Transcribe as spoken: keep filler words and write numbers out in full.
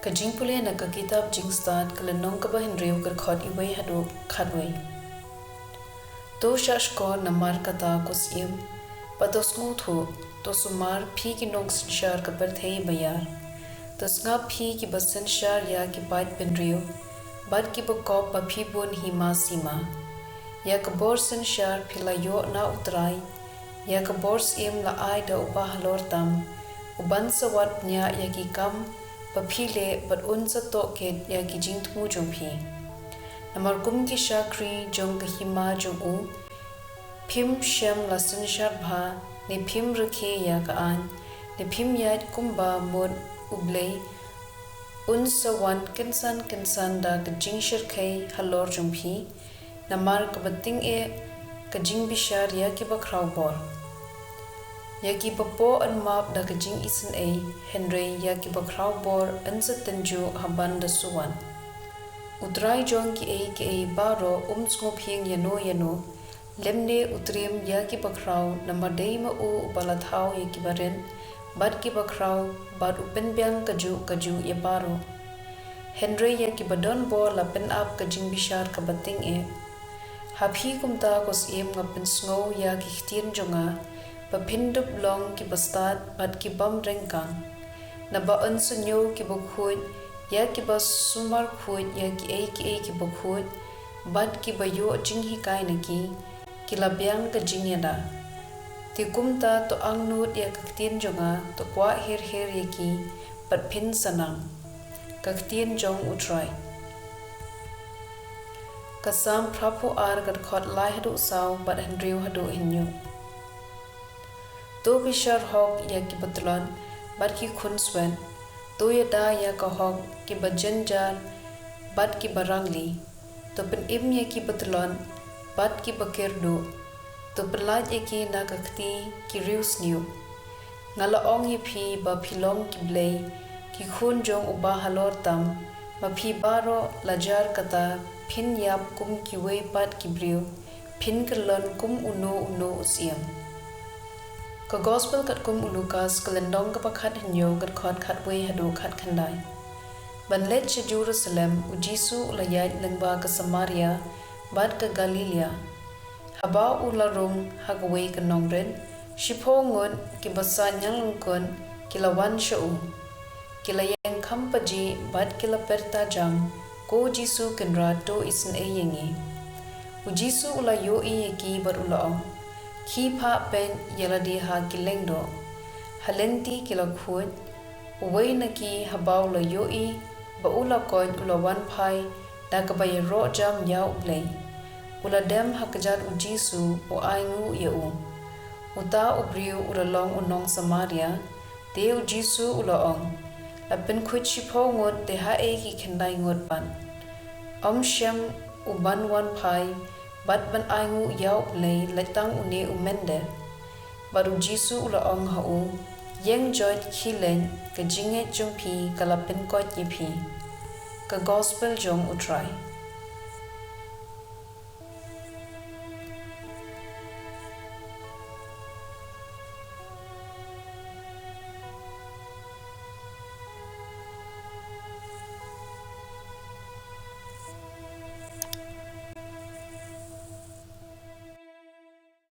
Ka jingpule na ka kitab Jingstad, ka lynnong kaba hynriew, ka dkhot wei haduh khatwei. To shahshkor namar kata, ko syiem, bad to sngewthuh, to sumar, phi ki nongsynshar ka pyrthei baïar. To sngap, phi kiba synshar ïa ki paid bynriew, bad kiba kop ba phi bun hima sima. Ïa ka bor synshar phi la ïoh na U Trai, ïa ka bor syiem la ai da uba halor tam, uban sa wad bniah ïa ki kam ba phi leh, bad un sa tohkit ïa ki jingthmu jong phi. Namar kum ki shakri jong ka hima jong u, phim shym la synshar bha, ne phim rakhe ïa ka aiñ, ne phim ïaid kumba mut U Blei, un sa wan kynsan kynsan da ka jingshyrkhei halor jong phi, namar kaba tyngeh ka jingbishar ïa kiba khraw bor. Ïa kiba poh yn map da ka jingisynei, hynrei ïa kiba khraw bor yn sa tynjuh haban da suan. U Trai jong kiei kiei baroh um sngewphieng ïano ïano, lymne u triem ïa kiba khraw, namar dei ma u uba la thaw ïa kiba rit bad kiba khraw, bad u pynbiang kajuh kajuh ïa baroh. Hynrei ïa kiba don bor la pynap ka jingbishar kaba tyngeh. Ha phi kumta, ko syiem, nga pynsngew ïa ki ktien jong nga, ba phin dup long kiba stad bad ki bym ryngkang. Naba yn sa ñiew kiba khuid ïa kiba sumar khuid ïa kiei kiei kiba khuid, bad kiba ïoh jinghikai na ki, ki la biang ka jingïada. Te kumta to angnud ïa ka ktien jong nga, to kwah her her ïa ki, bad phin sa nang. Ka ktien jong U Trai. Ka Salm phra phew ar, ka dkhot lai haduh saw, bad hynriew haduh hynñiew. To bishar hok ïa kiba tlot bad ki khun swet. To ïada ïa ka hok kiba jynjar bad kiba rangli. To pynim ïa kiba tlot bad kiba kyrduh. To pyllait ïa ki na ka kti ki riewsniew. Nga la ong ïa phi ba phi long ki blei, ki khun jong uba halor tam, ma phi baroh, la jar kata phin ïap kum kiwei pat ki briew, phin kyllon kum uno uno u syiem. Ka Gospel katkum u Lukas, ka lynnong kaba khathynñiew, ka dkhot khatwei haduh khatkhyndai. Ban leit sha Jerusalem, U Jisu u la ïaid lyngba ka Samaria bad ka Galilaia. Haba u la rung ha kawei ka nongrit, shiphew ngut kiba sah ñianglyngkut ki la wan sha u. Ki la ïeng kham pajih bad ki la pyrta jam, Ko Jisu Kynrad, to isynei ïa ngi. U Jisu u la ïohi ïa ki bad u la ong, Khie phah peit ïa lade ha ki lyngdoh. Ha lynti ki la khuid. Uwei na ki, haba u la ïohi ba u la koit, u la wan phai da kaba ïaroh jam ïa U Blei. U la dem ha kjat U Jisu, u ainguh ïa u. Uta u briew u la long u nong Samaria. Te U Jisu u la ong, La pynkhuid shiphew ngut, te haei ki khyndai ngut pat? Ym shym u ban wan phai bad ban ainguh ïa U Blei, leit tang une u mynder? Bad U Jisu u la ong ha u, Ïeng joit, khie leit, ka jingngeit jong phi ka la pynkoit ïa phi. Ka Gospel jong U Trai.